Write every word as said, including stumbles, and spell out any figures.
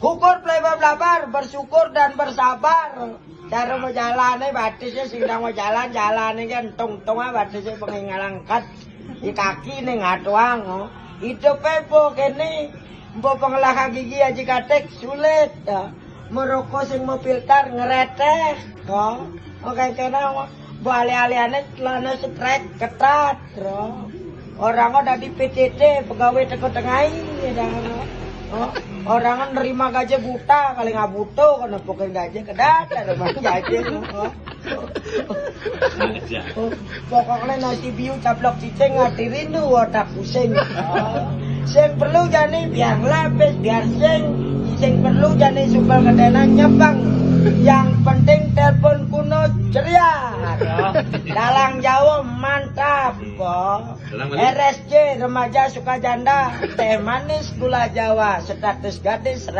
Kukur plebab labar, bersyukur dan bersabar. Cara mau jalane batisnya sing mau jalan-jalane kan tong-tong batisnya pengen ngalangkat di kaki nih ngatuang. Oh. Hidup po kene, mbok pengelah gigi aja katek sulit. Ya. Merokok sing mau filter ngereteh. Oh. Oke kena mbok ale-aleane celana setrek ketat, bro. Orang udah di P T T pegawai teko tengai ya dah. Oh, orang nerima gaji buta kali nggak butuh kalau pokoknya gaji kedat ada mah gaji. Oh. Oh, pokoknya nasi biu caplok cicing ngati rindu otak pusing. Oh. Sing perlu jani biar lapis biar sing sing perlu jani sumpel kedena nyebang. Yang penting telepon kuno ceria. Dalang Jawa mantap. Oh. R S J remaja suka janda, teh manis gula Jawa, status gadis